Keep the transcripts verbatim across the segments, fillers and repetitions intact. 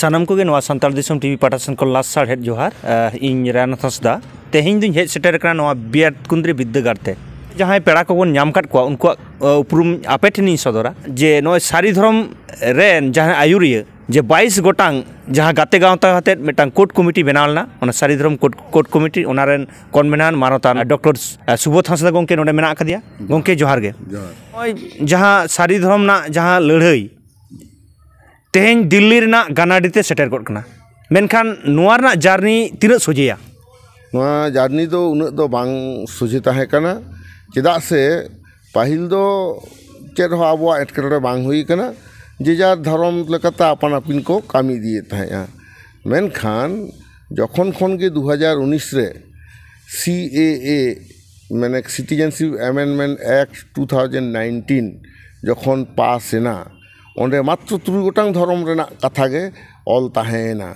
ᱥᱟᱱᱟᱢ ᱠᱚᱜᱮ ᱱᱚᱣᱟ ᱥᱟᱱᱛᱟᱲ ᱫᱤᱥᱚᱢ ᱴᱤᱵᱷᱤ ᱯᱟᱦᱴᱟ ᱥᱮᱱ ᱠᱷᱚᱱ ᱞᱟᱥ ᱥᱟᱲᱦᱮᱫ ᱡᱚᱦᱟᱨ᱾ ᱟᱦ, ᱤᱧ ᱨᱟᱭᱱᱟᱛᱷ ᱦᱟᱸᱥᱫᱟ᱾ ᱛᱮᱦᱮᱧ ᱫᱩᱧ ᱦᱮᱡ ᱥᱮᱴᱮᱨ ᱟᱠᱟᱱᱟ ᱱᱚᱣᱟ ᱵᱤᱭᱟᱛᱠᱩᱱᱫᱨᱤ ᱵᱤᱫᱽᱫᱟᱹᱜᱟᱲ ᱛᱮ᱾ ᱡᱟᱦᱟᱸᱭ ᱯᱮᱲᱟ ᱠᱚᱵᱚᱱ ᱧᱟᱢ ᱟᱠᱟᱫ ᱠᱚᱣᱟ, ᱩᱱᱠᱩᱣᱟᱜ, ᱟᱦ, ᱩᱯᱨᱩᱢ ᱟᱯᱮ ᱴᱷᱮᱱᱤᱧ ᱥᱚᱫᱚᱨᱟ ᱡᱮ ᱱᱚᱜᱼᱚᱭ ᱥᱟᱹᱨᱤ ᱫᱷᱚᱨᱚᱢ ᱨᱮᱱ ᱡᱟᱦᱟᱸ ᱟᱹᱭᱩᱨᱤᱭᱟᱹ, ᱡᱮ ᱵᱟᱭᱤᱥ ᱜᱚᱴᱟᱝ ᱡᱟᱦᱟᱸ ᱜᱟᱛᱮ ᱜᱟᱶᱛᱟ ᱠᱟᱛᱮᱫ ᱢᱤᱫᱴᱟᱝ ᱠᱳᱰ ᱠᱚᱢᱤᱴᱤ ᱵᱮᱱᱟᱣ ᱞᱮᱱᱟ, ᱚᱱᱟ ᱥᱟᱹᱨᱤ ᱫᱷᱚᱨᱚᱢ ᱠᱳᱰ, ᱠᱳᱰ ᱠᱚᱢᱤᱴᱤ, ᱚᱱᱟ ᱨᱮᱱ ᱠᱚᱱᱵᱷᱮᱱᱟᱨ ᱢᱟᱱᱚᱛᱟᱱ ᱰᱚᱠᱴᱚᱨ ᱥᱩᱵᱳᱫᱷ ᱦᱟᱸᱥᱫᱟ ᱜᱚᱢᱠᱮ ᱱᱚᱰᱮ ᱢᱮᱱᱟᱜ ᱟᱠᱟᱫᱮᱭᱟ᱾ ᱜᱚᱢᱠᱮ, ᱡᱚᱦᱟᱨ ᱜᱮ᱾ ᱡᱚᱦᱟᱨ᱾ ᱱᱚᱜᱼᱚᱭ ᱡᱟᱦᱟᱸ ᱥᱟᱹᱨᱤ ᱫᱷᱚᱨᱚᱢ ᱨᱮᱱᱟᱜ ᱡᱟᱦᱟᱸ ᱞᱟᱹᱲᱦᱟᱹᱭ, ᱛᱮᱦᱮᱧ ᱫᱤᱞᱞᱤ ᱨᱮᱱᱟᱜ ᱜᱟᱱᱟᱰᱤ ᱛᱮ ᱥᱮᱴᱮᱨ ᱜᱚᱫ ᱠᱟᱱᱟ, ᱢᱮᱱᱠᱷᱟᱱ ᱱᱚᱣᱟ ᱨᱮᱱᱟᱜ ᱡᱟᱨᱱᱤ ᱛᱤᱱᱟᱹᱜ ᱥᱚᱡᱷᱮᱭᱟ? ᱱᱚᱣᱟ ᱡᱟᱨᱱᱤ ᱫᱚ ᱩᱱᱟᱹᱜ ᱫᱚ ᱵᱟᱝ ᱥᱚᱡᱷᱮ ᱛᱟᱦᱮᱸ ᱠᱟᱱᱟ, ᱪᱮᱫᱟᱜ ᱥᱮ ᱯᱟᱹᱦᱤᱞ ᱫᱚ ᱪᱮᱫ ᱦᱚᱸ ᱟᱵᱚᱣᱟᱜ ᱮᱴᱠᱮᱴᱚᱬᱮ ᱵᱟᱝ ᱦᱩᱭ ᱠᱟᱱᱟ, ᱡᱮ ᱡᱟᱨ ᱫᱷᱚᱨᱚᱢ ᱞᱮᱠᱟᱛᱮ ᱟᱯᱟᱱ ᱟᱹᱯᱤᱱ ᱠᱚ ᱠᱟᱹᱢᱤ ᱤᱫᱤᱭᱮᱫ ᱛᱟᱦᱮᱸᱫᱼᱟ᱾ ᱢᱮᱱᱠᱷᱟᱱ ᱡᱚᱠᱷᱚᱱ ᱠᱷᱚᱱ ᱜᱮ ᱫᱩ ᱦᱟᱡᱟᱨ ᱩᱱᱤᱥ ᱨᱮ ᱥᱤ ᱮ ᱮ, ᱢᱟᱱᱮ Citizenship Amendment Act two thousand nineteen ᱡᱚᱠᱷᱚᱱ ᱯᱟᱥ ᱮᱱᱟ, ᱚᱸᱰᱮ ᱢᱟᱛᱨᱚ ᱛᱩᱨᱩᱭ ᱜᱚᱴᱟᱝ ᱫᱷᱚᱨᱚᱢ ᱨᱮᱱᱟᱜ ᱠᱟᱛᱷᱟ ᱜᱮ ᱚᱞ ᱛᱟᱦᱮᱸᱭᱮᱱᱟ᱾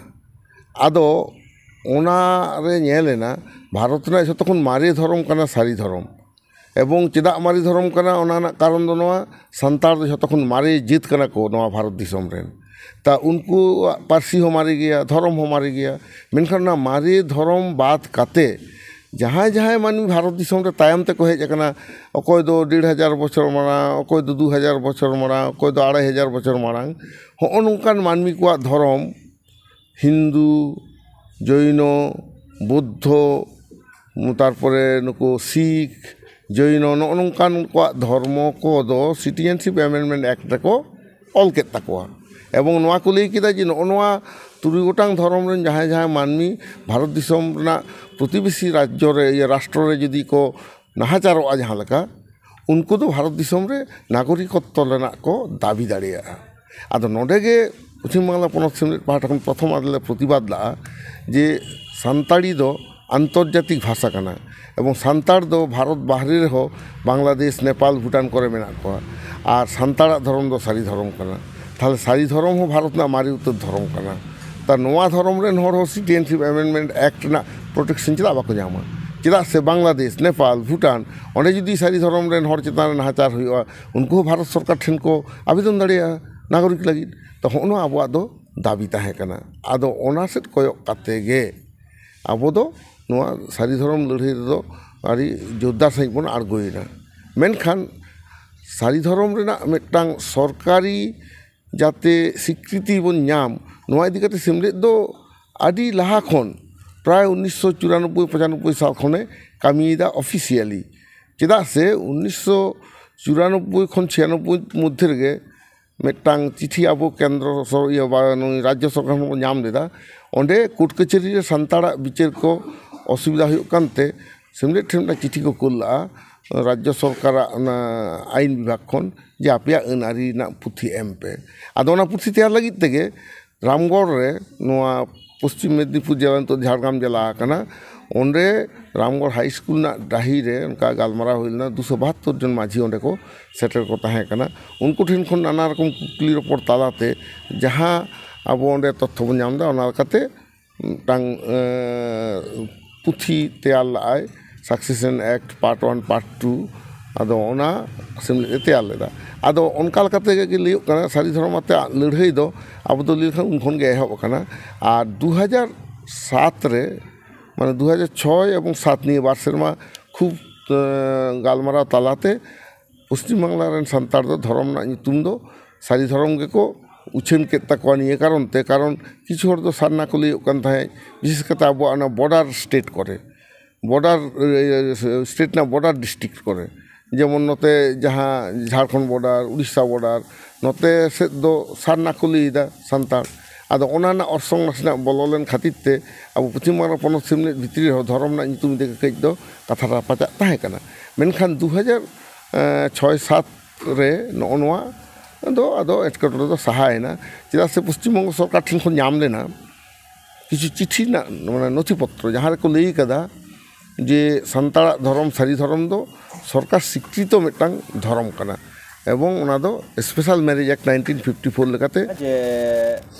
ᱟᱫᱚ ᱚᱱᱟ ᱨᱮ ᱧᱮᱞ ᱮᱱᱟ, ᱵᱷᱟᱨᱚᱛ ᱨᱮᱱᱟᱜ ᱡᱷᱚᱛᱚ ᱠᱷᱚᱱ ᱢᱟᱨᱮ ᱫᱷᱚᱨᱚᱢ ᱠᱟᱱᱟ ᱥᱟᱹᱨᱤ ᱫᱷᱚᱨᱚᱢ᱾ ᱮᱵᱚᱝ ᱪᱮᱫᱟᱜ ᱢᱟᱨᱮ ᱫᱷᱚᱨᱚᱢ ᱠᱟᱱᱟ, ᱚᱱᱟ ᱨᱮᱱᱟᱜ ᱠᱟᱨᱚᱱ ᱫᱚ ᱱᱚᱣᱟ, ᱥᱟᱱᱛᱟᱲ ᱫᱚ ᱡᱷᱚᱛᱚ ᱠᱷᱚᱱ ᱢᱟᱨᱮ ᱡᱟᱹᱛ ᱠᱟᱱᱟ ᱠᱚ ᱱᱚᱣᱟ ᱵᱷᱟᱨᱚᱛ ᱫᱤᱥᱚᱢ ᱨᱮᱱ᱾ ᱛᱟ ᱩᱱᱠᱩᱣᱟᱜ ᱯᱟᱹᱨᱥᱤ ᱦᱚᱸ ᱢᱟᱨᱮ ᱜᱮᱭᱟ, ᱫᱷᱚᱨᱚᱢ ᱦᱚᱸ ᱢᱟᱨᱮ ᱜᱮᱭᱟ, ᱢᱮᱱᱠᱷᱟᱱ ᱚᱱᱟ ᱢᱟᱨᱮ ᱫᱷᱚᱨᱚᱢ ᱵᱟᱫ ᱠᱟᱛᱮ ᱡᱟᱦᱟᱸᱭ ᱡᱟᱦᱟᱸᱭ ᱢᱟᱹᱱᱢᱤ ᱵᱷᱟᱨᱚᱛ ᱫᱤᱥᱚᱢ ᱨᱮ ᱛᱟᱭᱚᱢ ᱛᱮᱠᱚ ᱦᱮᱡ ᱟᱠᱟᱱᱟ, ᱚᱠᱚᱭ ᱫᱚ ᱰᱮᱲ ᱦᱟᱡᱟᱨ ᱵᱚᱪᱷᱚᱨ ᱢᱟᱲᱟᱝ, ᱚᱠᱚᱭ ᱫᱚ ᱫᱩ ᱦᱟᱡᱟᱨ ᱵᱚᱪᱷᱚᱨ ᱢᱟᱲᱟᱝ, ᱚᱠᱚᱭ ᱫᱚ ᱟᱲᱟᱭ ᱦᱟᱡᱟᱨ ᱵᱚᱪᱷᱚᱨ ᱢᱟᱲᱟᱝ, ᱦᱚᱸᱜᱼᱚ ᱱᱚᱝᱠᱟᱱ ᱢᱟᱹᱱᱢᱤ ᱠᱚᱣᱟᱜ ᱫᱷᱚᱨᱚᱢ, ᱦᱤᱱᱫᱩ, ᱡᱚᱭᱱᱚ, ᱵᱩᱫᱽᱫᱷᱚ, ᱛᱟᱨᱯᱚᱨᱮ ᱱᱩᱠᱩ ᱥᱤᱠᱷ, ᱡᱚᱭᱱᱚ, ᱱᱚᱜᱼᱚ ᱱᱚᱝᱠᱟᱱ ᱠᱚᱣᱟᱜ ᱫᱷᱚᱨᱢᱚ ᱠᱚᱫᱚ Citizenship Amendment Act ᱨᱮᱠᱚ ᱚᱞ ᱠᱮᱫ ᱛᱟᱠᱚᱣᱟ᱾ ᱮᱵᱚᱝ ᱱᱚᱣᱟ ᱠᱚ ᱞᱟᱹᱭ ᱠᱮᱫᱟ ᱡᱮ ᱱᱚᱜᱼᱚ ᱱᱚᱣᱟ ᱛᱩᱨᱩᱭ ᱜᱚᱴᱟᱝ ᱫᱷᱚᱨᱚᱢ ᱨᱮᱱ ᱡᱟᱦᱟᱸᱭ ᱡᱟᱦᱟᱸᱭ ᱢᱟᱹᱱᱢᱤ ᱵᱷᱟᱨᱚᱛ ᱫᱤᱥᱚᱢ ᱨᱮᱱᱟᱜ ᱯᱨᱚᱛᱤᱵᱮᱥᱤ ᱨᱟᱡᱽᱡᱚ ᱨᱮ, ᱤᱭᱟᱹ, ᱨᱟᱥᱴᱨᱚ ᱨᱮ ᱡᱩᱫᱤ ᱠᱚ ᱱᱟᱦᱟᱪᱟᱨᱚᱜᱼᱟ ᱡᱟᱦᱟᱸ ᱞᱮᱠᱟ, ᱩᱱᱠᱩ ᱫᱚ ᱵᱷᱟᱨᱚᱛ ᱫᱤᱥᱚᱢ ᱨᱮ ᱱᱟᱜᱚᱨᱤᱠᱚᱛᱛᱚ ᱨᱮᱱᱟᱜ ᱠᱚ ᱫᱟᱹᱵᱤ ᱫᱟᱲᱮᱭᱟᱜᱼᱟ᱾ ᱟᱫᱚ ᱱᱚᱰᱮ ᱜᱮ ᱯᱚᱪᱷᱤᱢ ᱵᱟᱝᱞᱟ ᱯᱚᱱᱚᱛ ᱥᱤᱢᱞᱮᱫ ᱯᱟᱦᱴᱟ ᱠᱷᱚᱱ ᱯᱨᱚᱛᱷᱚᱢ ᱟᱞᱮ ᱞᱮ ᱯᱨᱚᱛᱤᱵᱟᱫ ᱞᱟᱜᱼᱟ ᱡᱮ ᱥᱟᱱᱛᱟᱲᱤ ᱫᱚ ᱟᱱᱛᱚᱨᱡᱟᱛᱤᱠ ᱵᱷᱟᱥᱟ ᱠᱟᱱᱟ, ᱮᱵᱚᱝ ᱥᱟᱱᱛᱟᱲ ᱫᱚ ᱵᱷᱟᱨᱚᱛ ᱵᱟᱦᱨᱮ ᱨᱮᱦᱚᱸ ᱵᱟᱝᱞᱟᱫᱮᱥ, ᱱᱮᱯᱟᱞ, ᱵᱷᱩᱴᱟᱱ ᱠᱚᱨᱮ ᱢᱮᱱᱟᱜ ᱠᱚᱣᱟ, ᱟᱨ ᱥᱟᱱᱛᱟᱲᱟᱜ ᱫᱷᱚᱨᱚᱢ ᱫᱚ ᱥᱟᱹᱨᱤ ᱫᱷᱚᱨᱚᱢ ᱠᱟᱱᱟ᱾ ᱛᱟᱦᱞᱮ ᱥᱟᱹᱨᱤ ᱫᱷᱚᱨᱚᱢ ᱦᱚᱸ ᱵᱷᱟᱨᱚᱛ ᱨᱮᱱᱟᱜ ᱢᱟᱨᱮ ᱩᱛᱟᱹᱨ ᱫᱷᱚᱨᱚᱢ ᱠᱟᱱᱟ᱾ ᱛᱟ ᱱᱚᱣᱟ ᱫᱷᱚᱨᱚᱢ ᱨᱮᱱ ᱦᱚᱲ ᱦᱚᱸ Citizenship Amendment Act ᱨᱮᱱᱟᱜ protection ᱪᱮᱫᱟᱜ ᱵᱟᱠᱚ ᱧᱟᱢᱟ? ᱪᱮᱫᱟᱜ ᱥᱮ ᱵᱟᱝᱞᱟᱫᱮᱥ, ᱱᱮᱯᱟᱞ, ᱵᱷᱩᱴᱟᱱ, ᱚᱸᱰᱮ ᱡᱩᱫᱤ ᱥᱟᱹᱨᱤ ᱫᱷᱚᱨᱚᱢ ᱨᱮᱱ ᱦᱚᱲ ᱪᱮᱛᱟᱱ ᱨᱮ ᱱᱟᱦᱟᱪᱟᱨ ᱦᱩᱭᱩᱜᱼᱟ, ᱩᱱᱠᱩ ᱦᱚᱸ ᱵᱷᱟᱨᱚᱛ ᱥᱚᱨᱠᱟᱨ ᱴᱷᱮᱱ ᱠᱚ ᱟᱵᱮᱫᱚᱱ ᱫᱟᱲᱮᱭᱟᱜᱼᱟ ᱱᱟᱜᱚᱨᱤᱠ ᱞᱟᱹᱜᱤᱫ᱾ ᱛᱚ ᱦᱚᱸᱜᱼᱚ ᱱᱚᱣᱟ ᱟᱵᱚᱣᱟᱜ ᱫᱚ ᱫᱟᱹᱵᱤ ᱛᱟᱦᱮᱸ ᱠᱟᱱᱟ᱾ ᱟᱫᱚ ᱚᱱᱟ ᱥᱮᱫ ᱠᱚᱭᱚᱜ ᱠᱟᱛᱮ ᱜᱮ ᱟᱵᱚ ᱫᱚ ᱱᱚᱣᱟ ᱥᱟᱹᱨᱤ ᱫᱷᱚᱨᱚᱢ ᱞᱟᱹᱲᱦᱟᱹᱭ ᱨᱮᱫᱚ ᱟᱹᱰᱤ ᱡᱳᱨᱫᱟᱨ ᱥᱟᱺᱦᱤᱡ ᱵᱚᱱ ᱟᱬᱜᱚᱭᱮᱱᱟ᱾ ᱢᱮᱱᱠᱷᱟᱱ ᱥᱟᱹᱨᱤ ᱫᱷᱚᱨᱚᱢ ᱨᱮᱱᱟᱜ ᱢᱤᱫᱴᱟᱝ ᱥᱚᱨᱠᱟᱨᱤ ᱡᱟᱛᱮ ᱥᱤᱠᱨᱤᱛᱤ ᱵᱚᱱ ᱧᱟᱢ, ᱱᱚᱣᱟ ᱤᱫᱤ ᱠᱟᱛᱮ ᱥᱮᱢᱞᱮᱫ ᱫᱚ ᱟᱹᱰᱤ ᱞᱟᱦᱟ ᱠᱷᱚᱱ, ᱯᱨᱟᱭ ᱩᱱᱤᱥᱥᱚ ᱪᱩᱨᱟᱱᱚᱵᱵᱳᱭ ᱯᱚᱸᱪᱟᱱᱚᱵᱵᱳᱭ ᱥᱟᱞ ᱠᱷᱚᱱᱮ ᱠᱟᱹᱢᱤᱭᱮᱫᱟ ᱚᱯᱷᱤᱥᱤᱭᱟᱞᱤ᱾ ᱪᱮᱫᱟᱜ ᱥᱮ ᱩᱱᱤᱥᱥᱚ ᱪᱩᱨᱟᱱᱚᱵᱵᱳᱭ ᱠᱷᱚᱱ ᱪᱷᱤᱭᱟᱱᱚᱵᱵᱳᱭ ᱢᱚᱫᱽᱫᱷᱮ ᱨᱮᱜᱮ ᱢᱤᱫᱴᱟᱝ ᱪᱤᱴᱷᱤ ᱟᱵᱚ ᱠᱮᱱᱫᱨᱚ ᱥᱚᱨ-, ᱤᱭᱟᱹ ᱵᱟ-, ᱱᱩᱭ ᱨᱟᱡᱽᱡᱚ ᱥᱚᱨᱠᱟᱨ ᱦᱚᱸ ᱧᱟᱢ ᱞᱮᱫᱟ᱾ ᱚᱸᱰᱮ ᱠᱳᱨᱴ ᱠᱟᱹᱪᱷᱟᱹᱨᱤ ᱨᱮ ᱥᱟᱱᱛᱟᱲᱟᱜ ᱵᱤᱪᱟᱹᱨ ᱠᱚ ᱚᱥᱩᱵᱤᱫᱷᱟ ᱦᱩᱭᱩᱜ ᱠᱟᱱᱛᱮ ᱥᱮᱢᱞᱮᱫ ᱴᱷᱮᱱ ᱢᱤᱫᱴᱟᱝ ᱪᱤᱴᱷᱤ ᱠᱚ ᱠᱩᱞ ᱞᱟᱜᱼᱟ, ᱨᱟᱡᱽᱡᱚ ᱥᱚᱨᱠᱟᱨᱟᱜ ᱚᱱᱟ ᱟᱭᱤᱱ ᱵᱤᱵᱷᱟᱜᱽ ᱠᱷᱚᱱ, ᱡᱮ ᱟᱯᱮᱭᱟᱜ ᱟᱹᱱ ᱟᱹᱨᱤ ᱨᱮᱱᱟᱜ ᱯᱩᱛᱷᱤ ᱮᱢ ᱯᱮ᱾ ᱟᱫᱚ ᱚᱱᱟ ᱯᱩᱛᱷᱤ ᱛᱮᱭᱟᱨ ᱞᱟᱹᱜᱤᱫ ᱛᱮᱜᱮ ᱨᱟᱢᱜᱚᱲ ᱨᱮ, ᱱᱚᱣᱟ ᱯᱚᱥᱪᱤᱢ ᱢᱮᱫᱽᱱᱤᱯᱩᱨ ᱡᱮᱞᱟ, ᱱᱤᱛᱚᱜ ᱡᱷᱟᱲᱜᱨᱟᱢ ᱡᱮᱞᱟ ᱟᱠᱟᱱᱟ, ᱚᱸᱰᱮ ᱨᱟᱢᱜᱚᱲ ᱦᱟᱭ ᱥᱠᱩᱞ ᱨᱮᱱᱟᱜ ᱰᱟᱹᱦᱤ ᱨᱮ ᱚᱱᱠᱟ ᱜᱟᱞᱢᱟᱨᱟᱣ ᱦᱩᱭ ᱞᱮᱱᱟ᱾ ᱫᱩᱥᱚ ᱵᱟᱦᱟᱛᱛᱳᱨ ᱡᱚᱱ ᱢᱟᱹᱡᱷᱤ ᱚᱸᱰᱮ ᱠᱚ ᱥᱮᱴᱮᱨ ᱠᱚ ᱛᱟᱦᱮᱸ ᱠᱟᱱᱟ᱾ ᱩᱱᱠᱩ ᱴᱷᱮᱱ ᱠᱷᱚᱱ ᱱᱟᱱᱟ ᱨᱚᱠᱚᱢ ᱠᱩᱠᱞᱤ ᱨᱚᱯᱚᱲ ᱛᱟᱞᱟᱛᱮ ᱡᱟᱦᱟᱸ ᱟᱵᱚ ᱚᱸᱰᱮ ᱛᱚᱛᱛᱷᱚ ᱵᱚᱱ ᱧᱟᱢ ᱮᱫᱟ, ᱚᱱᱟ ᱞᱮᱠᱟᱛᱮ ᱢᱤᱫᱴᱟᱝ, ᱮᱸ, ᱯᱩᱛᱷᱤ ᱛᱮᱭᱟᱨ ᱞᱟᱜᱼᱟᱭ, Succession Act Part One, Part Two᱾ ᱟᱫᱚ ᱚᱱᱟ ᱥᱮᱢᱞᱮᱫ ᱮ ᱛᱮᱭᱟᱨ ᱞᱮᱫᱟ᱾ ᱟᱫᱚ ᱚᱱᱠᱟ ᱞᱮᱠᱟᱛᱮ ᱜᱮ ᱞᱟᱹᱭᱚᱜ ᱠᱟᱱᱟ, ᱥᱟᱹᱨᱤ ᱫᱷᱚᱨᱚᱢ ᱟᱛᱮ ᱞᱟᱹᱲᱦᱟᱹᱭ ᱫᱚ ᱟᱵᱚ ᱫᱚ ᱞᱟᱹᱭ ᱞᱮᱠᱷᱟᱱ ᱩᱱ ᱠᱷᱚᱱ ᱜᱮ ᱮᱦᱚᱵ ᱟᱠᱟᱱᱟ᱾ ᱟᱨ ᱫᱩ ᱦᱟᱡᱟᱨ ᱥᱟᱛ ᱨᱮ, ᱢᱟᱱᱮ ᱫᱩ ᱦᱟᱡᱟᱨ ᱪᱷᱚᱭ ᱮᱵᱚᱝ ᱥᱟᱛ, ᱱᱤᱭᱟᱹ ᱵᱟᱨ ᱥᱮᱨᱢᱟ ᱠᱷᱩᱵ, ᱮᱸ, ᱜᱟᱞᱢᱟᱨᱟᱣ ᱛᱟᱞᱟᱛᱮ ᱯᱚᱥᱪᱤᱢ ᱵᱟᱝᱞᱟ ᱨᱮᱱ ᱥᱟᱱᱛᱟᱲ ᱫᱚ ᱫᱷᱚᱨᱚᱢ ᱨᱮᱱᱟᱜ ᱧᱩᱛᱩᱢ ᱫᱚ ᱥᱟᱹᱨᱤ ᱫᱷᱚᱨᱚᱢ ᱜᱮᱠᱚ ᱩᱪᱷᱟᱹᱱ ᱠᱮᱫ ᱛᱟᱠᱚᱣᱟ᱾ ᱱᱤᱭᱟᱹ ᱠᱟᱨᱚᱱ ᱛᱮ, ᱠᱟᱨᱚᱱ ᱠᱤᱪᱷᱩ ᱦᱚᱲ ᱫᱚ ᱥᱟᱨᱱᱟ ᱠᱚ ᱞᱟᱹᱭᱚᱜ ᱠᱟᱱ ᱛᱟᱦᱮᱸᱫ, ᱵᱤᱥᱮᱥ ᱠᱟᱛᱮ ᱟᱵᱚᱣᱟᱜ ᱚᱱᱟ ᱵᱚᱰᱟᱨ ᱥᱴᱮᱴ ᱠᱚᱨᱮ, ᱵᱚᱰᱟᱨ, ᱮ, ᱥᱴᱮᱴ ᱨᱮᱱᱟᱜ ᱵᱚᱰᱟᱨ ᱰᱤᱥᱴᱨᱤᱠᱴ ᱠᱚᱨᱮ, ᱡᱮᱢᱚᱱ ᱱᱚᱛᱮ ᱡᱟᱦᱟᱸ ᱡᱷᱟᱲᱠᱷᱚᱸᱰ ᱵᱚᱰᱟᱨ, ᱩᱲᱤᱥᱥᱟ ᱵᱚᱰᱟᱨ, ᱱᱚᱛᱮ ᱥᱮᱫ ᱫᱚ ᱥᱟᱨᱱᱟ ᱠᱚ ᱞᱟᱹᱭᱮᱫᱟ ᱥᱟᱱᱛᱟᱲ᱾ ᱟᱫᱚ ᱚᱱᱟ ᱨᱮᱱᱟᱜ ᱚᱨᱥᱚᱝ ᱱᱟᱥᱮᱱᱟᱜ ᱵᱚᱞᱚ ᱞᱮᱱ ᱠᱷᱟᱹᱛᱤᱨ ᱛᱮ ᱟᱵᱚ ᱯᱚᱪᱷᱤᱢ ᱵᱟᱝᱞᱟ ᱯᱚᱱᱚᱛ ᱥᱮᱢᱞᱮᱫ ᱵᱷᱤᱛᱨᱤ ᱨᱮᱦᱚᱸ ᱫᱷᱚᱨᱚᱢ ᱨᱮᱱᱟᱜ ᱧᱩᱛᱩᱢ ᱤᱫᱤ ᱠᱟᱛᱮ ᱠᱟᱹᱡ ᱫᱚ ᱠᱟᱛᱷᱟ ᱨᱟᱯᱟᱪᱟᱜ ᱛᱟᱦᱮᱸ ᱠᱟᱱᱟ᱾ ᱢᱮᱱᱠᱷᱟᱱ ᱫᱩ ᱦᱟᱡᱟᱨ ᱪᱷᱚᱭ ᱥᱟᱛ ᱨᱮ ᱱᱚᱜᱼᱚ ᱱᱚᱣᱟ ᱫᱚ ᱟᱫᱚ ᱮᱴᱠᱮᱴᱚᱬᱮ ᱫᱚ ᱥᱟᱦᱟᱭᱮᱱᱟ᱾ ᱪᱮᱫᱟᱜ ᱥᱮ ᱯᱚᱥᱪᱤᱢ ᱵᱚᱝᱜᱚ ᱥᱚᱨᱠᱟᱨ ᱴᱷᱮᱱ ᱠᱷᱚᱱ ᱧᱟᱢ ᱞᱮᱱᱟ ᱠᱤᱪᱷᱩ ᱪᱤᱴᱷᱤ ᱨᱮᱱᱟᱜ, ᱢᱟᱱᱮ, ᱱᱚᱛᱷᱤ ᱯᱚᱛᱨᱚ, ᱡᱟᱦᱟᱸ ᱨᱮᱠᱚ ᱞᱟᱹᱭ ᱠᱟᱫᱟ ᱡᱮ ᱥᱟᱱᱛᱟᱲᱟᱜ ᱫᱷᱚᱨᱚᱢ, ᱥᱟᱹᱨᱤ ᱫᱷᱚᱨᱚᱢ ᱫᱚ ᱥᱚᱨᱠᱟᱨ ᱥᱤᱠᱨᱤᱛᱚ ᱢᱤᱫᱴᱟᱝ ᱫᱷᱚᱨᱚᱢ ᱠᱟᱱᱟ ᱮᱵᱚᱝ ᱚᱱᱟ ᱫᱚ Special Marriage Act nineteen fifty four ᱞᱮᱠᱟᱛᱮ᱾ ᱡᱮ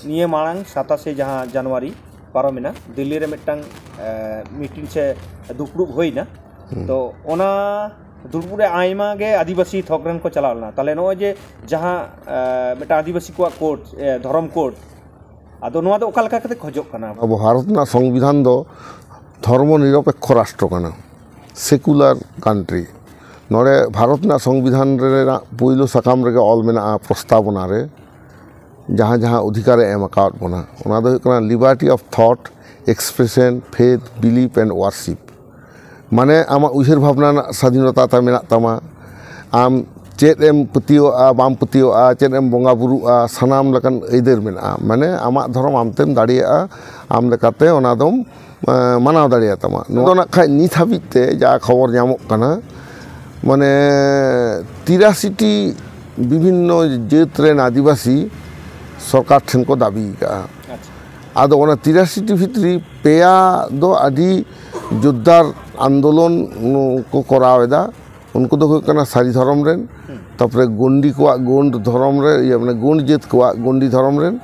ᱱᱤᱭᱟᱹ ᱢᱟᱲᱟᱝ ᱥᱟᱛᱟᱥᱮ ᱡᱟᱦᱟᱸ ᱡᱟᱱᱩᱣᱟᱨᱤ ᱯᱟᱨᱚᱢᱮᱱᱟ, ᱫᱤᱞᱞᱤ ᱨᱮ ᱢᱤᱫᱴᱟᱝ, ᱮ, ᱢᱤᱴᱤᱝ ᱥᱮ ᱫᱩᱯᱲᱩᱵ ᱦᱩᱭᱱᱟ᱾ ᱦᱩᱸ᱾ ᱛᱚ ᱚᱱᱟ ᱫᱩᱯᱲᱩᱵ ᱨᱮ ᱟᱭᱢᱟ ᱜᱮ ᱟᱹᱫᱤᱵᱟᱹᱥᱤ ᱛᱷᱚᱠ ᱨᱮᱱ ᱠᱚ ᱪᱟᱞᱟᱣ ᱞᱮᱱᱟ᱾ ᱛᱟᱦᱞᱮ ᱱᱚᱜᱼᱚᱭ ᱡᱮ ᱡᱟᱦᱟᱸ, ᱮ, ᱢᱤᱫᱴᱟᱝ ᱟᱹᱫᱤᱵᱟᱹᱥᱤ ᱠᱚᱣᱟᱜ ᱠᱳᱰ, ᱮ, ᱫᱷᱚᱨᱚᱢ ᱠᱳᱰ, ᱟᱫᱚ ᱱᱚᱣᱟ ᱫᱚ ᱚᱠᱟ ᱞᱮᱠᱟ ᱠᱟᱛᱮ ᱠᱷᱚᱡᱚᱜ ᱠᱟᱱᱟ? ᱟᱵᱚ ᱵᱷᱟᱨᱚᱛ ᱨᱮᱱᱟᱜ ᱥᱚᱝᱵᱤᱫᱷᱟᱱ ᱫᱚ ᱫᱷᱚᱨᱢᱚ ᱱᱤᱨᱚᱯᱮᱠᱠᱷᱚ ᱨᱟᱥᱴᱨᱚ ᱠᱟᱱᱟ, ᱥᱮᱠᱩᱞᱟᱨ ᱠᱟᱱᱴᱨᱤ᱾ ᱱᱚᱰᱮ ᱵᱷᱟᱨᱚᱛ ᱨᱮᱱᱟᱜ ᱥᱚᱝᱵᱤᱫᱷᱟᱱ ᱨᱮᱱᱟᱜ ᱯᱳᱭᱞᱳ ᱥᱟᱠᱟᱢ ᱨᱮᱜᱮ ᱚᱞ ᱢᱮᱱᱟᱜᱼᱟ, ᱯᱨᱚᱥᱛᱟᱵᱚᱱᱟ ᱨᱮ ᱡᱟᱦᱟᱸ ᱡᱟᱦᱟᱸ ᱚᱫᱷᱤᱠᱟᱨᱮ ᱮᱢ ᱟᱠᱟᱣᱟᱫ ᱵᱚᱱᱟ, ᱚᱱᱟ ᱫᱚ ᱦᱩᱭᱩᱜ ᱠᱟᱱᱟ liberty of thought, expression, faith, belief and worship᱾ ᱢᱟᱱᱮ ᱟᱢᱟᱜ ᱩᱭᱦᱟᱹᱨ ᱵᱷᱟᱵᱽᱱᱟ ᱨᱮᱱᱟᱜ ᱥᱟᱫᱷᱤᱱᱚᱛᱟ ᱛᱟᱢ ᱢᱮᱱᱟᱜ ᱛᱟᱢᱟ, ᱟᱢ ᱪᱮᱫ ᱮᱢ ᱯᱟᱹᱛᱭᱟᱹᱣᱟᱜᱼᱟ, ᱵᱟᱢ ᱯᱟᱹᱛᱭᱟᱹᱣᱟᱜᱼᱟ, ᱪᱮᱫ ᱮᱢ ᱵᱚᱸᱜᱟ ᱵᱩᱨᱩᱜᱼᱟ, ᱥᱟᱱᱟᱢ ᱞᱮᱠᱟᱱ ᱟᱹᱭᱫᱟᱹᱨ ᱢᱮᱱᱟᱜᱼᱟ᱾ ᱢᱟᱱᱮ ᱟᱢᱟᱜ ᱫᱷᱚᱨᱚᱢ ᱟᱢ ᱛᱮᱢ ᱫᱟᱲᱮᱭᱟᱜᱼᱟ, ᱟᱢ ᱞᱮᱠᱟᱛᱮ ᱚᱱᱟ ᱫᱚᱢ ᱮᱸ, ᱢᱟᱱᱟᱣ ᱫᱟᱲᱮᱭᱟᱛᱟᱢᱟ᱾ ᱱᱚᱣᱟ ᱫᱚ ᱱᱟᱜ ᱠᱷᱟᱡ ᱱᱤᱛ ᱦᱟᱹᱵᱤᱡ ᱛᱮ ᱡᱟ ᱠᱷᱚᱵᱚᱨ ᱧᱟᱢᱚᱜ ᱠᱟᱱᱟ, ᱢᱟᱱᱮ ᱛᱤᱨᱟᱥᱤ ᱴᱤ ᱵᱤᱵᱷᱤᱱᱱᱚ ᱡᱟᱹᱛ ᱨᱮᱱ ᱟᱹᱫᱤᱵᱟᱹᱥᱤ ᱥᱚᱨᱠᱟᱨ ᱴᱷᱮᱱ ᱠᱚ ᱫᱟᱹᱵᱤ ᱟᱠᱟᱫᱼᱟ᱾ ᱟᱫᱚ ᱚᱱᱟ ᱛᱤᱨᱟᱥᱤ ᱴᱤ ᱵᱷᱤᱛᱨᱤ ᱯᱮᱭᱟ ᱫᱚ ᱟᱹᱰᱤ ᱡᱳᱨᱫᱟᱨ ᱟᱱᱫᱳᱞᱚᱱ ᱠᱚ ᱠᱚᱨᱟᱣ ᱮᱫᱟ᱾ ᱩᱱᱠᱩ ᱫᱚ ᱦᱩᱭᱩᱜ ᱠᱟᱱᱟ ᱥᱟᱹᱨᱤ ᱫᱷᱚᱨᱚᱢ ᱨᱮᱱ, ᱛᱟᱨᱯᱚᱨᱮ ᱜᱚᱱᱰᱤ ᱠᱚᱣᱟᱜ ᱜᱚᱱᱰ ᱫᱷᱚᱨᱚᱢ ᱨᱮ, ᱤᱭᱟᱹ, ᱢᱟᱱᱮ ᱜᱚᱱᱰ ᱡᱟᱹᱛ ᱠᱚᱣᱟᱜ ᱜᱚᱱᱰᱤ ᱫᱷᱚᱨᱚᱢ ᱨᱮᱱ,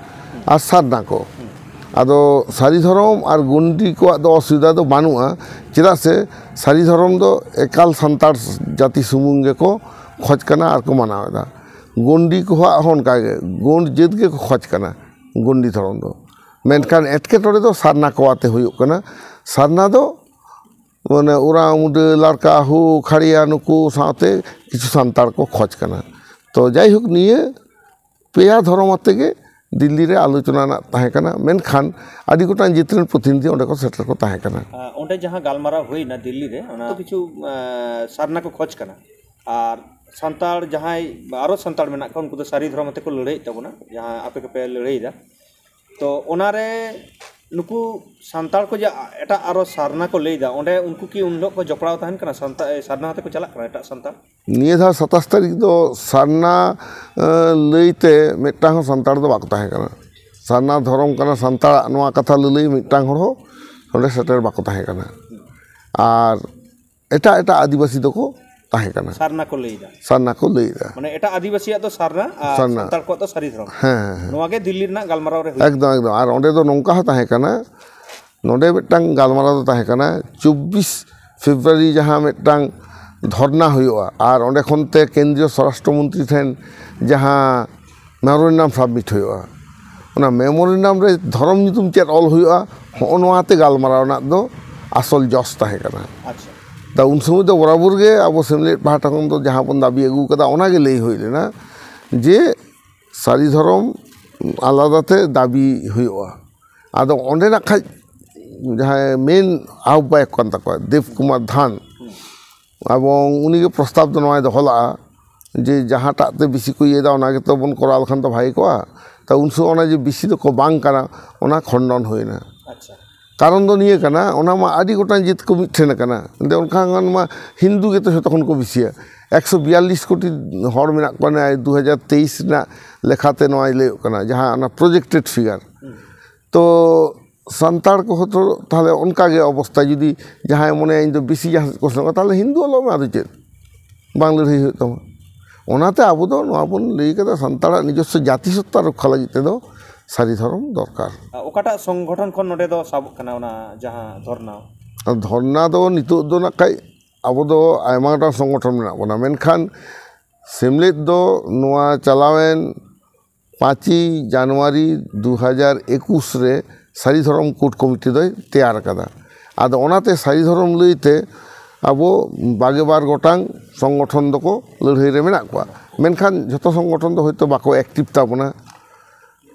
ᱟᱨ ᱥᱟᱨᱱᱟ ᱠᱚ᱾ ᱟᱫᱚ ᱥᱟᱹᱨᱤ ᱫᱷᱚᱨᱚᱢ ᱟᱨ ᱜᱚᱱᱰᱤ ᱠᱚᱣᱟᱜ ᱫᱚ ᱚᱥᱩᱵᱤᱫᱷᱟ ᱫᱚ ᱵᱟᱹᱱᱩᱜᱼᱟ, ᱪᱮᱫᱟᱜ ᱥᱮ ᱥᱟᱹᱨᱤ ᱫᱷᱚᱨᱚᱢ ᱫᱚ ᱮᱠᱟᱞ ᱥᱟᱱᱛᱟᱲ ᱡᱟᱹᱛᱤ ᱥᱩᱢᱩᱝ ᱜᱮᱠᱚ ᱠᱷᱚᱡᱽ ᱠᱟᱱᱟ ᱟᱨ ᱠᱚ ᱢᱟᱱᱟᱣ ᱮᱫᱟ᱾ ᱜᱚᱱᱰᱤ ᱠᱚᱣᱟᱜ ᱦᱚᱸ ᱚᱱᱠᱟ ᱜᱮ, ᱜᱚᱱᱰ ᱡᱟᱹᱛ ᱜᱮᱠᱚ ᱠᱷᱚᱡᱽ ᱠᱟᱱᱟ ᱜᱚᱱᱰᱤ ᱫᱷᱚᱨᱚᱢ ᱫᱚ᱾ ᱢᱮᱱᱠᱷᱟᱱ ᱮᱴᱠᱮᱴᱚᱬᱮ ᱫᱚ ᱥᱟᱨᱱᱟ ᱠᱚᱣᱟᱛᱮ ᱦᱩᱭᱩᱜ ᱠᱟᱱᱟ᱾ ᱥᱟᱨᱱᱟ ᱫᱚ ᱢᱟᱱᱮ ᱳᱨᱟᱣ, ᱢᱩᱰᱟᱹ, ᱞᱟᱲᱠᱟ, ᱦᱳ, ᱠᱷᱟᱲᱤᱭᱟ ᱱᱩᱠᱩ ᱥᱟᱶᱛᱮ ᱠᱤᱪᱷᱩ ᱥᱟᱱᱛᱟᱲ ᱠᱚ ᱠᱷᱚᱡᱽ ᱠᱟᱱᱟ᱾ ᱛᱚ ᱡᱟᱭᱦᱳᱠ, ᱱᱤᱭᱟᱹ ᱯᱮᱭᱟ ᱫᱷᱚᱨᱚᱢ ᱟᱛᱮ ᱜᱮ ᱫᱤᱞᱞᱤ ᱨᱮ ᱟᱞᱳᱪᱚᱱᱟ ᱨᱮᱱᱟᱜ ᱛᱟᱦᱮᱸ ᱠᱟᱱᱟ, ᱢᱮᱱᱠᱷᱟᱱ ᱟᱹᱰᱤ ᱜᱚᱴᱟᱝ ᱡᱟᱹᱛ ᱨᱮᱱ ᱯᱨᱚᱛᱤᱱᱤᱫᱷᱤ ᱚᱸᱰᱮ ᱠᱚ ᱥᱮᱴᱮᱨ ᱠᱚ ᱛᱟᱦᱮᱸ ᱠᱟᱱᱟ᱾ ᱟᱸ, ᱚᱸᱰᱮ ᱡᱟᱦᱟᱸ ᱜᱟᱞᱢᱟᱨᱟᱣ ᱦᱩᱭᱱᱟ ᱫᱤᱞᱞᱤ ᱨᱮ, ᱚᱱᱟ ᱫᱚ ᱠᱤᱪᱷᱩ, ᱟᱸ, ᱥᱟᱨᱱᱟ ᱠᱚ ᱠᱷᱚᱡᱽ ᱠᱟᱱᱟ᱾ ᱟᱨ ᱥᱟᱱᱛᱟᱲ ᱡᱟᱦᱟᱸᱭ, ᱟᱨᱚ ᱥᱟᱱᱛᱟᱲ ᱢᱮᱱᱟᱜ ᱠᱚᱣᱟ, ᱩᱱᱠᱩ ᱫᱚ ᱥᱟᱹᱨᱤ ᱫᱷᱚᱨᱚᱢ ᱟᱛᱮ ᱠᱚ ᱞᱟᱹᱲᱦᱟᱹᱭᱮᱫ ᱛᱟᱵᱚᱱᱟ, ᱡᱟᱦᱟᱸ ᱟᱯᱮ ᱠᱚᱯᱮ ᱞᱟᱹᱲᱦᱟᱹᱭᱮᱫᱟ᱾ ᱛᱚ ᱚᱱᱟᱨᱮ ᱱᱩᱠᱩ ᱥᱟᱱᱛᱟᱲ ᱠᱚ ᱡᱮ ᱮᱴᱟᱜ ᱟᱨᱚ ᱥᱟᱨᱱᱟ ᱠᱚ ᱞᱟᱹᱭᱫᱟ, ᱚᱸᱰᱮ ᱩᱱᱠᱩ ᱠᱤ ᱩᱱ ᱦᱤᱞᱳᱜ ᱠᱚ ᱡᱚᱯᱲᱟᱣ ᱛᱟᱦᱮᱱ ᱠᱟᱱᱟ, ᱥᱟᱱᱛᱟ-, ᱮ, ᱥᱟᱨᱱᱟ ᱟᱛᱮ ᱠᱚ ᱪᱟᱞᱟᱜ ᱠᱟᱱᱟ ᱮᱴᱟᱜ ᱥᱟᱱᱛᱟᱲ? ᱱᱤᱭᱟᱹ ᱫᱷᱟᱣ ᱥᱟᱛᱟᱥ ᱛᱟᱹᱨᱤᱠᱷ ᱫᱚ ᱥᱟᱨᱱᱟ, ᱮᱸ, ᱞᱟᱹᱭᱛᱮ ᱢᱤᱫᱴᱟᱝ ᱦᱚᱸ ᱥᱟᱱᱛᱟᱲ ᱫᱚ ᱵᱟᱠᱚ ᱛᱟᱦᱮᱸ ᱠᱟᱱᱟ᱾ ᱥᱟᱨᱱᱟ ᱫᱷᱚᱨᱚᱢ ᱠᱟᱱᱟ ᱥᱟᱱᱛᱟᱲᱟᱜ, ᱱᱚᱣᱟ ᱠᱟᱛᱷᱟ ᱞᱟᱹᱞᱟᱹᱭ ᱢᱤᱫᱴᱟᱝ ᱦᱚᱲ ᱦᱚᱸ ᱱᱚᱰᱮ ᱥᱮᱴᱮᱨ ᱵᱟᱠᱚ ᱛᱟᱦᱮᱸ ᱠᱟᱱᱟ᱾ ᱟᱨ ᱮᱴᱟᱜ ᱮᱴᱟᱜ ᱟᱹᱫᱤᱵᱟᱹᱥᱤ ᱫᱚᱠᱚ ᱛᱟᱦᱮᱸ ᱠᱟᱱᱟ᱾ ᱥᱟᱨᱱᱟ ᱠᱚ ᱞᱟᱹᱭᱫᱟ᱾ ᱥᱟᱨᱱᱟ ᱠᱚ ᱞᱟᱹᱭᱫᱟ᱾ ᱢᱟᱱᱮ ᱮᱴᱟᱜ ᱟᱹᱫᱤᱵᱟᱹᱥᱤᱭᱟᱜ ᱫᱚ ᱥᱟᱨᱱᱟ ᱟᱨ ᱥᱟᱨᱱᱟ᱾ ᱥᱟᱱᱛᱟᱲ ᱠᱚᱣᱟᱜ ᱫᱚ ᱥᱟᱹᱨᱤ ᱫᱷᱚᱨᱚᱢ᱾ ᱦᱮᱸ, ᱦᱮᱸ, ᱦᱮᱸ᱾ ᱱᱚᱣᱟ ᱜᱮ ᱫᱤᱞᱞᱤ ᱨᱮᱱᱟᱜ ᱜᱟᱞᱢᱟᱨᱟᱣ ᱨᱮ ᱦᱩᱭᱩᱜ ᱮᱠᱫᱚᱢ, ᱮᱠᱫᱚᱢ᱾ ᱟᱨ ᱚᱸᱰᱮ ᱫᱚ ᱱᱚᱝᱠᱟ ᱦᱚᱸ ᱛᱟᱦᱮᱸ ᱠᱟᱱᱟ, ᱱᱚᱰᱮ ᱢᱤᱫᱴᱟᱝ ᱜᱟᱞᱢᱟᱨᱟᱣ ᱫᱚ ᱛᱟᱦᱮᱸ ᱠᱟᱱᱟ, ᱪᱚᱵᱵᱤᱥ ᱯᱷᱮᱵᱽᱨᱩᱣᱟᱨᱤ ᱡᱟᱦᱟᱸ ᱢᱤᱫᱴᱟᱝ ᱫᱷᱚᱨᱱᱟ ᱦᱩᱭᱩᱜᱼᱟ, ᱟᱨ ᱚᱸᱰᱮ ᱠᱷᱚᱱ ᱛᱮ ᱠᱮᱱᱫᱨᱤᱭᱚ ᱥᱚᱨᱟᱥᱴᱨᱚ ᱢᱚᱱᱛᱨᱤ ᱴᱷᱮᱱ ᱡᱟᱦᱟᱸ ᱢᱮᱢᱳᱨᱮᱱᱰᱟᱢ ᱥᱟᱵᱢᱤᱴ ᱦᱩᱭᱩᱜᱼᱟ, ᱚᱱᱟ ᱢᱮᱢᱳᱨᱮᱱᱰᱟᱢ ᱨᱮ ᱫᱷᱚᱨᱚᱢ ᱧᱩᱛᱩᱢ ᱪᱮᱫ ᱚᱞ ᱦᱩᱭᱩᱜᱼᱟ, ᱦᱚᱸᱜᱼᱚ ᱱᱚᱣᱟ ᱛᱮ ᱜᱟᱞᱢᱟᱨᱟᱣ ᱨᱮᱱᱟᱜ ᱫᱚ ᱟᱥᱚᱞ ᱡᱚᱥ ᱛᱟᱦᱮᱸ ᱠᱟᱱᱟ᱾ ᱟᱪᱪᱷᱟ᱾ ᱛᱟ ᱩᱱ ᱥᱚᱢᱚᱭ ᱫᱚ ᱵᱚᱨᱟᱵᱚᱨ ᱜᱮ ᱟᱵᱚ ᱥᱮᱢᱞᱮᱫ ᱯᱟᱦᱴᱟ ᱠᱷᱚᱱ ᱫᱚ ᱡᱟᱦᱟᱸ ᱵᱚᱱ ᱫᱟᱹᱵᱤ ᱟᱹᱜᱩ ᱠᱟᱫᱟ, ᱚᱱᱟ ᱜᱮ ᱞᱟᱹᱭ ᱦᱩᱭ ᱞᱮᱱᱟ ᱡᱮ ᱥᱟᱹᱨᱤ ᱫᱷᱚᱨᱚᱢ ᱟᱞᱟᱫᱟ ᱛᱮ ᱫᱟᱹᱵᱤ ᱦᱩᱭᱩᱜᱼᱟ᱾ ᱟᱫᱚ ᱚᱸᱰᱮᱱᱟᱜ ᱠᱷᱟᱡ ᱡᱟᱦᱟᱸᱭ ᱢᱮᱱ ᱟᱦᱵᱟᱭᱚᱠ ᱠᱟᱱ ᱛᱟᱠᱚᱣᱟ ᱫᱮᱵᱽ ᱠᱩᱢᱟᱨ ᱫᱷᱟᱱ, ᱮᱵᱚᱝ ᱩᱱᱤᱜᱮ ᱯᱨᱚᱥᱛᱟᱵ ᱫᱚ ᱱᱚᱣᱟᱭ ᱫᱚᱦᱚ ᱞᱟᱜᱼᱟ ᱡᱮ ᱡᱟᱦᱟᱸᱴᱟᱜ ᱛᱮ ᱵᱮᱥᱤ ᱠᱚ ᱤᱭᱟᱹᱭᱮᱫᱟ, ᱚᱱᱟ ᱜᱮᱛᱚ ᱵᱚᱱ ᱠᱚᱨᱟᱣ ᱞᱮᱠᱷᱟᱱ ᱫᱚ ᱵᱷᱟᱜᱮ ᱠᱚᱜᱼᱟ᱾ ᱛᱚ ᱩᱱ ᱥᱚᱢᱚᱭ ᱚᱱᱟ ᱡᱮ ᱵᱮᱥᱤ ᱫᱚᱠᱚ ᱵᱟᱝ ᱠᱟᱱᱟ, ᱚᱱᱟ ᱠᱷᱚᱱᱰᱚᱱ ᱦᱩᱭᱱᱟ᱾ ᱟᱪᱪᱷᱟ᱾ ᱠᱟᱨᱚᱱ ᱫᱚ ᱱᱤᱭᱟᱹ ᱠᱟᱱᱟ, ᱚᱱᱟ ᱢᱟ ᱟᱹᱰᱤ ᱜᱚᱴᱟᱝ ᱡᱟᱹᱛ ᱠᱚ ᱢᱤᱫ ᱴᱷᱮᱱ ᱟᱠᱟᱱᱟ, ᱮᱱᱛᱮ ᱚᱱᱠᱟ ᱠᱷᱟᱱ ᱢᱟ ᱦᱤᱱᱫᱩ ᱜᱮᱛᱚ ᱡᱷᱚᱛᱚ ᱠᱷᱚᱱ ᱠᱚ ᱵᱮᱥᱤᱭᱟ᱾ ᱮᱠᱥᱚ ᱵᱤᱭᱟᱞᱞᱤᱥ ᱠᱳᱴᱤ ᱦᱚᱲ ᱢᱮᱱᱟᱜ ᱠᱚᱣᱟ ᱱᱚᱣᱟ ᱫᱩ ᱦᱟᱡᱟᱨ ᱛᱮᱭᱤᱥ ᱨᱮᱱᱟᱜ ᱞᱮᱠᱷᱟᱛᱮ ᱱᱚᱣᱟᱭ ᱞᱟᱹᱭᱚᱜ ᱠᱟᱱᱟ, ᱡᱟᱦᱟᱸ ᱚᱱᱟ ᱯᱨᱚᱡᱮᱠᱴᱮᱰ ᱯᱷᱤᱜᱟᱨ᱾ ᱛᱚ ᱥᱟᱱᱛᱟᱲ ᱠᱚᱦᱚᱸ ᱛᱚ ᱛᱟᱦᱞᱮ ᱚᱱᱠᱟ ᱜᱮ ᱚᱵᱚᱥᱛᱟ, ᱡᱩᱫᱤ ᱡᱟᱦᱟᱸᱭ ᱢᱚᱱᱮᱭᱟ ᱤᱧ ᱫᱚ ᱵᱮᱥᱤ ᱡᱟᱦᱟᱸ ᱥᱮᱫ ᱠᱚ ᱥᱮᱱᱚᱜᱼᱟ, ᱛᱟᱦᱞᱮ ᱦᱤᱱᱫᱩ ᱟᱞᱚᱢ ᱟᱫᱚ ᱪᱮᱫ, ᱵᱟᱝ ᱞᱟᱹᱲᱦᱟᱹᱭ ᱦᱩᱭᱩᱜ ᱛᱟᱢᱟ᱾ ᱚᱱᱟᱛᱮ ᱟᱵᱚ ᱫᱚ ᱱᱚᱣᱟ ᱵᱚᱱ ᱞᱟᱹᱭ ᱠᱟᱫᱟ, ᱥᱟᱱᱛᱟᱲᱟᱜ ᱱᱤᱡᱚᱥᱥᱚ ᱡᱟᱹᱛᱤ ᱥᱚᱛᱛᱟ ᱨᱚᱠᱠᱷᱟ ᱞᱟᱹᱜᱤᱫ ᱛᱮᱫᱚ ᱥᱟᱹᱨᱤ ᱫᱷᱚᱨᱚᱢ ᱫᱚᱨᱠᱟᱨ᱾ ᱚᱠᱟᱴᱟᱜ ᱥᱚᱝᱜᱚᱴᱷᱚᱱ ᱠᱷᱚᱱ ᱱᱚᱰᱮ ᱫᱚ ᱥᱟᱵᱚᱜ ᱠᱟᱱᱟ ᱚᱱᱟ ᱡᱟᱦᱟᱸ ᱫᱷᱚᱨᱱᱟ? ᱟᱨ ᱫᱷᱚᱨᱱᱟ ᱫᱚ ᱱᱤᱛᱚᱜ ᱫᱚ ᱱᱟᱜ ᱠᱷᱟᱡ ᱟᱵᱚ ᱫᱚ ᱟᱭᱢᱟ ᱜᱚᱴᱟᱝ ᱥᱚᱝᱜᱚᱴᱷᱚᱱ ᱢᱮᱱᱟᱜ ᱵᱚᱱᱟ, ᱢᱮᱱᱠᱷᱟᱱ ᱥᱮᱢᱞᱮᱫ ᱫᱚ ᱱᱚᱣᱟ ᱪᱟᱞᱟᱣᱮᱱ ᱯᱟᱸᱪᱮᱭ ᱡᱟᱱᱩᱣᱟᱨᱤ ᱫᱩ ᱦᱟᱡᱟᱨ ᱮᱠᱩᱥ ᱨᱮ ᱥᱟᱹᱨᱤ ᱫᱷᱚᱨᱚᱢ ᱠᱳᱰ ᱠᱚᱢᱤᱴᱤ ᱫᱚᱭ ᱛᱮᱭᱟᱨ ᱟᱠᱟᱫᱟ᱾ ᱟᱫᱚ ᱚᱱᱟᱛᱮ ᱥᱟᱹᱨᱤ ᱫᱷᱚᱨᱚᱢ ᱞᱟᱹᱭᱛᱮ ᱟᱵᱚ ᱵᱟᱜᱮ ᱵᱟᱨ ᱜᱚᱴᱟᱝ ᱥᱚᱝᱜᱚᱴᱷᱚᱱ ᱫᱚᱠᱚ ᱞᱟᱹᱲᱦᱟᱹᱭ ᱨᱮ ᱢᱮᱱᱟᱜ ᱠᱚᱣᱟ, ᱢᱮᱱᱠᱷᱟᱱ ᱡᱷᱚᱛᱚ ᱥᱚᱝᱜᱚᱴᱷᱚᱱ ᱫᱚ ᱦᱚᱭᱛᱳ ᱵᱟᱠᱚ ᱮᱠᱴᱤᱵᱷ ᱛᱟᱵᱚᱱᱟ᱾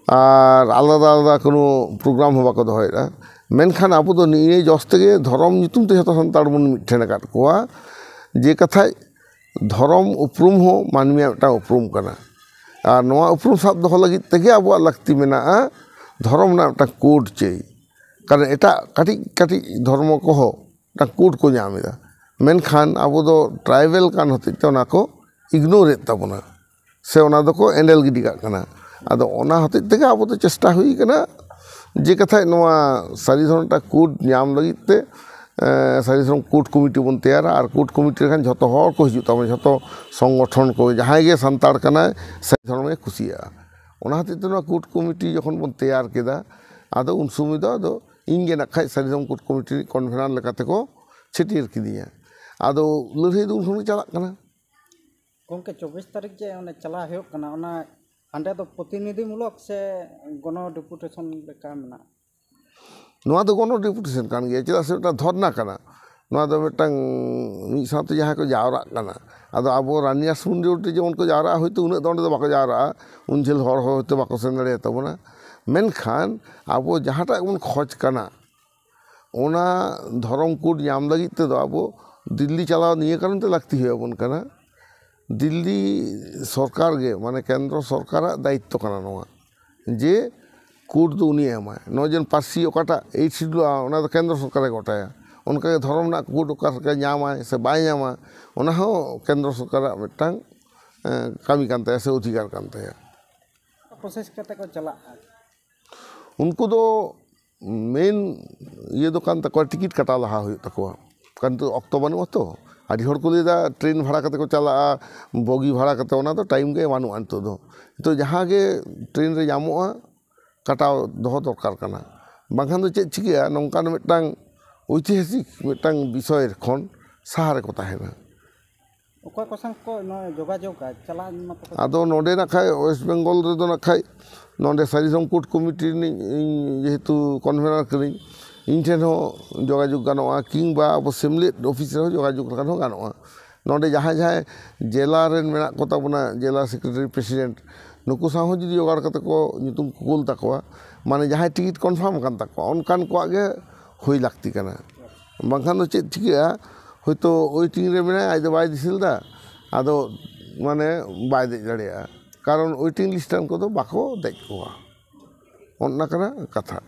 ᱟᱨ ᱟᱞᱟᱫᱟ ᱟᱞᱟᱫᱟ ᱠᱳᱱᱳ ᱯᱨᱳᱜᱨᱟᱢ ᱦᱚᱸ ᱵᱟᱠᱚ ᱫᱚᱦᱚᱭᱮᱫᱟ᱾ ᱢᱮᱱᱠᱷᱟᱱ ᱟᱵᱚ ᱫᱚ ᱱᱤᱭᱟᱹ ᱡᱚᱥ ᱛᱮᱜᱮ ᱫᱷᱚᱨᱚᱢ ᱧᱩᱛᱩᱢ ᱛᱮ ᱡᱷᱚᱛᱚ ᱥᱟᱱᱛᱟᱲ ᱵᱚᱱ ᱢᱤᱫ ᱴᱷᱮᱱ ᱟᱠᱟᱫ ᱠᱚᱣᱟ᱾ ᱡᱮ ᱠᱟᱛᱷᱟᱡ ᱫᱷᱚᱨᱚᱢ ᱩᱯᱨᱩᱢ ᱦᱚᱸ ᱢᱟᱹᱱᱢᱤᱭᱟᱜ ᱢᱤᱫᱴᱟᱝ ᱩᱯᱨᱩᱢ ᱠᱟᱱᱟ᱾ ᱟᱨ ᱱᱚᱣᱟ ᱩᱯᱨᱩᱢ ᱥᱟᱵ ᱫᱚᱦᱚ ᱞᱟᱹᱜᱤᱫ ᱛᱮᱜᱮ ᱟᱵᱚᱣᱟᱜ ᱞᱟᱹᱠᱛᱤ ᱢᱮᱱᱟᱜᱼᱟ ᱫᱷᱚᱨᱚᱢ ᱨᱮᱱᱟᱜ ᱢᱤᱫᱴᱟᱝ ᱠᱳᱰ ᱪᱟᱹᱭ᱾ ᱠᱟᱨᱚᱱ ᱮᱴᱟᱜ ᱠᱟᱹᱴᱤᱡ ᱠᱟᱹᱴᱤᱡ ᱫᱷᱚᱨᱢᱚ ᱠᱚᱦᱚᱸ ᱢᱤᱫᱴᱟᱝ ᱠᱳᱰ ᱠᱚ ᱧᱟᱢ ᱮᱫᱟ, ᱢᱮᱱᱠᱷᱟᱱ ᱟᱵᱚ ᱫᱚ ᱴᱨᱟᱭᱵᱮᱞ ᱠᱟᱱ ᱦᱚᱛᱮᱡ ᱛᱮ ᱚᱱᱟ ᱠᱚ ᱤᱜᱱᱳᱨᱮᱫ ᱛᱟᱵᱚᱱᱟ, ᱥᱮ ᱚᱱᱟ ᱫᱚᱠᱚ ᱮᱸᱰᱮᱞ ᱜᱤᱰᱤ ᱠᱟᱜ ᱠᱟᱱᱟ᱾ ᱟᱫᱚ ᱚᱱᱟ ᱦᱚᱛᱮᱡ ᱛᱮᱜᱮ ᱟᱵᱚ ᱫᱚ ᱪᱮᱥᱴᱟ ᱦᱩᱭ ᱠᱟᱱᱟ ᱡᱮ ᱠᱟᱛᱷᱟᱡ ᱱᱚᱣᱟ ᱥᱟᱹᱨᱤ ᱫᱷᱚᱨᱚᱢ ᱢᱤᱫᱴᱟᱝ ᱠᱳᱰ ᱧᱟᱢ ᱞᱟᱹᱜᱤᱫ ᱛᱮ, ᱮᱸ, ᱥᱟᱹᱨᱤ ᱫᱷᱚᱨᱚᱢ ᱠᱳᱰ ᱠᱚᱢᱤᱴᱤ ᱵᱚᱱ ᱛᱮᱭᱟᱨᱟ᱾ ᱟᱨ ᱠᱳᱰ ᱠᱚᱢᱤᱴᱤ ᱨᱮᱠᱷᱟᱱ ᱡᱷᱚᱛᱚ ᱦᱚᱲ ᱠᱚ ᱦᱤᱡᱩᱜ ᱛᱟᱵᱚᱱᱟ, ᱡᱷᱚᱛᱚ ᱥᱚᱝᱜᱚᱴᱷᱚᱱ ᱠᱚ, ᱡᱟᱦᱟᱸᱭ ᱜᱮ ᱥᱟᱱᱛᱟᱲ ᱠᱟᱱᱟᱭ ᱥᱟᱹᱨᱤ ᱫᱷᱚᱨᱚᱢᱮ ᱠᱩᱥᱤᱭᱟᱜᱼᱟ᱾ ᱚᱱᱟ ᱦᱚᱛᱮᱡ ᱛᱮ ᱱᱚᱣᱟ ᱠᱳᱰ ᱠᱚᱢᱤᱴᱤ ᱡᱚᱠᱷᱚᱱ ᱵᱚᱱ ᱛᱮᱭᱟᱨ ᱠᱮᱫᱟ, ᱟᱫᱚ ᱩᱱ ᱥᱚᱢᱚᱭ ᱫᱚ ᱟᱫᱚ ᱤᱧ ᱜᱮ ᱱᱟᱜ ᱠᱷᱟᱡ ᱥᱟᱹᱨᱤ ᱫᱷᱚᱨᱚᱢ ᱠᱳᱰ ᱠᱚᱢᱤᱴᱤ ᱨᱤᱱᱤᱡ ᱠᱚᱱᱵᱷᱮᱱᱟᱨ ᱞᱮᱠᱟᱛᱮ ᱠᱚ ᱪᱷᱟᱹᱴᱭᱟᱹᱨ ᱠᱤᱫᱤᱧᱟ᱾ ᱟᱫᱚ ᱞᱟᱹᱲᱦᱟᱹᱭ ᱫᱚ ᱩᱱ ᱥᱚᱢᱚᱭ ᱪᱟᱞᱟᱜ ᱠᱟᱱᱟ᱾ ᱜᱚᱢᱠᱮ, ᱪᱚᱵᱵᱤᱥ ᱛᱟᱹᱨᱤᱠᱷ ᱡᱮ ᱚᱱᱮ ᱪᱟᱞᱟᱣ ᱦᱩᱭᱩᱜ ᱠᱟᱱᱟ, ᱚᱱᱟ ᱦᱟᱸᱰᱮ ᱫᱚ ᱯᱨᱚᱛᱤᱱᱤᱫᱷᱤ ᱢᱩᱞᱚᱠ ᱥᱮ ᱜᱚᱱᱚ ᱰᱮᱯᱩᱴᱮᱥᱚᱱ ᱞᱮᱠᱟ ᱢᱮᱱᱟᱜᱼᱟ? ᱱᱚᱣᱟ ᱫᱚ ᱜᱚᱱᱚ ᱰᱮᱯᱩᱴᱮᱥᱚᱱ ᱠᱟᱱ ᱜᱮᱭᱟ, ᱪᱮᱫᱟᱜ ᱥᱮ ᱢᱤᱫᱴᱟᱝ ᱫᱷᱚᱨᱱᱟ ᱠᱟᱱᱟ᱾ ᱱᱚᱣᱟ ᱫᱚ ᱢᱤᱫᱴᱟᱝ ᱢᱤᱫ ᱥᱟᱶᱛᱮ ᱡᱟᱦᱟᱸᱭ ᱠᱚ ᱡᱟᱣᱨᱟᱜ ᱠᱟᱱᱟ, ᱟᱫᱚ ᱟᱵᱚ ᱨᱟᱱᱤᱭᱟᱥ ᱢᱩᱱᱰᱤ ᱨᱳᱰ ᱨᱮ ᱡᱮᱢᱚᱱ ᱠᱚ ᱡᱟᱣᱨᱟᱜᱼᱟ, ᱦᱳᱭᱛᱳ ᱩᱱᱟᱹᱜ ᱫᱚ ᱚᱸᱰᱮ ᱫᱚ ᱵᱟᱠᱚ ᱡᱟᱣᱨᱟᱜᱼᱟ, ᱩᱱ ᱡᱷᱟᱹᱞ ᱦᱚᱲ ᱦᱚᱸ ᱦᱳᱭᱛᱳ ᱵᱟᱠᱚ ᱥᱮᱱ ᱫᱟᱲᱮᱭᱟᱛᱟᱵᱚᱱᱟ᱾ ᱢᱮᱱᱠᱷᱟᱱ ᱟᱵᱚ ᱡᱟᱦᱟᱸᱴᱟᱜ ᱵᱚᱱ ᱠᱷᱚᱡᱽ ᱠᱟᱱᱟ, ᱚᱱᱟ ᱫᱷᱚᱨᱚᱢ ᱠᱳᱰ ᱧᱟᱢ ᱞᱟᱹᱜᱤᱫ ᱛᱮᱫᱚ ᱟᱵᱚ ᱫᱤᱞᱞᱤ ᱪᱟᱞᱟᱣ ᱱᱤᱭᱟᱹ ᱠᱟᱨᱚᱱ ᱛᱮ ᱞᱟᱹᱠᱛᱤ ᱦᱩᱭ ᱟᱵᱚᱱ ᱠᱟᱱᱟ, ᱫᱤᱞᱞᱤ ᱥᱚᱨᱠᱟᱨ ᱜᱮ, ᱢᱟᱱᱮ ᱠᱮᱱᱫᱨᱚ ᱥᱚᱨᱠᱟᱨᱟᱜ ᱫᱟᱭᱤᱛᱛᱚ ᱠᱟᱱᱟ ᱱᱚᱣᱟ, ᱡᱮ ᱠᱳᱰ ᱫᱚ ᱩᱱᱤᱭ ᱮᱢᱟᱭ᱾ ᱱᱚᱜᱼᱚᱭ ᱡᱮᱢᱚᱱ ᱯᱟᱹᱨᱥᱤ ᱚᱠᱟᱴᱟᱜ ᱮᱭᱤᱴ ᱥᱤᱰᱩᱞ, ᱚᱱᱟ ᱫᱚ ᱠᱮᱱᱫᱨᱚ ᱥᱚᱨᱠᱟᱨᱮ ᱜᱚᱴᱟᱭᱟ᱾ ᱚᱱᱠᱟᱜᱮ ᱫᱷᱚᱨᱚᱢ ᱨᱮᱱᱟᱜ ᱠᱳᱰ ᱚᱠᱟ ᱞᱮᱠᱟ ᱧᱟᱢᱟᱭ ᱥᱮ ᱵᱟᱭ ᱧᱟᱢᱟ, ᱚᱱᱟ ᱦᱚᱸ ᱠᱮᱱᱫᱨᱚ ᱥᱚᱨᱠᱟᱨᱟᱜ ᱢᱤᱫᱴᱟᱝ ᱮᱸ, ᱠᱟᱹᱢᱤ ᱠᱟᱱ ᱛᱟᱭᱟ ᱥᱮ ᱚᱫᱷᱤᱠᱟᱨ ᱠᱟᱱ ᱛᱟᱭᱟ᱾ ᱯᱨᱚᱥᱮᱥ ᱠᱟᱛᱮ ᱠᱚ ᱪᱟᱞᱟᱜᱼᱟ? ᱩᱱᱠᱩ ᱫᱚ ᱢᱮᱱ ᱤᱭᱟᱹ ᱫᱚ ᱠᱟᱱ ᱛᱟᱠᱚᱣᱟ, ᱴᱤᱠᱤᱴ ᱠᱟᱴᱟᱣ ᱞᱟᱦᱟ ᱦᱩᱭᱩᱜ ᱛᱟᱠᱚᱣᱟ᱾ ᱠᱤᱱᱛᱩ ᱚᱠᱛᱚ ᱵᱟᱹᱱᱩᱜᱼᱟ ᱛᱚ᱾ ᱟᱹᱰᱤ ᱦᱚᱲ ᱠᱚ ᱞᱟᱹᱭᱫᱟ ᱴᱨᱮᱱ ᱵᱷᱟᱲᱟ ᱠᱟᱛᱮ ᱠᱚ ᱪᱟᱞᱟᱜᱼᱟ, ᱵᱚᱜᱤ ᱵᱷᱟᱲᱟ ᱠᱟᱛᱮ, ᱚᱱᱟ ᱫᱚ ᱴᱟᱭᱤᱢ ᱜᱮ ᱵᱟᱹᱱᱩᱜᱼᱟ ᱱᱤᱛᱚᱜ ᱫᱚ᱾ ᱱᱤᱛᱚᱜ ᱡᱟᱦᱟᱸ ᱜᱮ ᱴᱨᱮᱱ ᱨᱮ ᱧᱟᱢᱚᱜᱼᱟ, ᱠᱟᱴᱟᱣ ᱫᱚᱦᱚ ᱫᱚᱨᱠᱟᱨ ᱠᱟᱱᱟ᱾ ᱵᱟᱝᱠᱷᱟᱱ ᱫᱚ ᱪᱮᱫ ᱪᱤᱠᱟᱹᱜᱼᱟ, ᱱᱚᱝᱠᱟᱱ ᱢᱤᱫᱴᱟᱝ ᱳᱭᱛᱤᱦᱟᱥᱤᱠ ᱢᱤᱫᱴᱟᱝ ᱵᱤᱥᱚᱭ ᱠᱷᱚᱱ ᱥᱟᱦᱟ ᱨᱮᱠᱚ ᱛᱟᱦᱮᱱᱟ᱾ ᱚᱠᱚᱭ ᱠᱚ ᱥᱟᱶ ᱠᱚ ᱱᱚᱣᱟ ᱡᱳᱜᱟᱡᱳᱜᱟ? ᱪᱟᱞᱟᱜ ᱢᱟᱛᱚ ᱠᱚ ᱟᱫᱚ ᱱᱚᱰᱮ ᱱᱟᱜ ᱠᱷᱟᱡ ᱳᱭᱮᱥᱴ ᱵᱮᱝᱜᱚᱞ ᱨᱮᱫᱚ ᱱᱟᱜ ᱠᱷᱟᱡ ᱱᱚᱰᱮ ᱥᱟᱨᱤ ᱥᱚᱝᱠᱚᱴ ᱠᱚᱢᱤᱴᱤ ᱨᱤᱱᱤᱡ ᱤᱧ ᱡᱮᱦᱮᱛᱩ ᱠᱚᱱᱵᱷᱮᱱᱟᱨ ᱠᱟᱹᱱᱟᱹᱧ, ᱤᱧ ᱴᱷᱮᱱ ᱦᱚᱸ ᱡᱳᱜᱟᱡᱳᱜᱽ ᱜᱟᱱᱚᱜᱼᱟ, ᱠᱤᱝᱵᱟ ᱟᱵᱚ ᱥᱮᱢᱞᱮᱫ ᱚᱯᱷᱤᱥ ᱨᱮᱦᱚᱸ ᱡᱳᱜᱟᱡᱳᱜᱽ ᱞᱮᱠᱷᱟᱱ ᱦᱚᱸ ᱜᱟᱱᱚᱜᱼᱟ᱾ ᱱᱚᱰᱮ ᱡᱟᱦᱟᱸᱭ ᱡᱟᱦᱟᱸᱭ ᱡᱮᱞᱟ ᱨᱮᱱ ᱢᱮᱱᱟᱜ ᱠᱚ ᱛᱟᱵᱚᱱᱟ, ᱡᱮᱞᱟ ᱥᱮᱠᱨᱮᱴᱟᱨᱤ, ᱯᱨᱮᱥᱤᱰᱮᱱᱴ, ᱱᱩᱠᱩ ᱥᱟᱶ ᱦᱚᱸ ᱡᱩᱫᱤ ᱡᱳᱜᱟᱲ ᱠᱟᱛᱮ ᱠᱚ ᱧᱩᱛᱩᱢ ᱠᱚ ᱠᱳᱞ ᱛᱟᱠᱚᱣᱟ, ᱢᱟᱱᱮ ᱡᱟᱦᱟᱸᱭ ᱴᱤᱠᱤᱴ ᱠᱚᱱᱯᱷᱟᱨᱢ ᱟᱠᱟᱱ ᱛᱟᱠᱚᱣᱟ, ᱚᱱᱠᱟᱱ ᱠᱚᱣᱟᱜ ᱜᱮ ᱦᱩᱭ ᱞᱟᱹᱠᱛᱤ ᱠᱟᱱᱟ᱾ ᱵᱟᱝᱠᱷᱟᱱ ᱫᱚ ᱪᱮᱫ ᱪᱤᱠᱟᱹᱜᱼᱟ, ᱦᱳᱭᱛᱳ ᱳᱭᱮᱴᱤᱝ ᱨᱮ ᱢᱮᱱᱟᱭᱟ, ᱟᱡ ᱫᱚ ᱵᱟᱭ ᱫᱤᱥᱟᱹ ᱞᱮᱫᱟ, ᱟᱫᱚ ᱢᱟᱱᱮ ᱵᱟᱭ ᱫᱮᱡ ᱫᱟᱲᱮᱭᱟᱜᱼᱟ, ᱠᱟᱨᱚᱱ ᱳᱭᱮᱴᱤᱝ ᱞᱤᱥᱴ ᱨᱮᱱ ᱠᱚᱫᱚ ᱵᱟᱠᱚ ᱫᱮᱡ ᱠᱚᱣᱟ᱾ ᱚᱱᱟ ᱠᱟᱱᱟ ᱠᱟᱛᱷᱟ᱾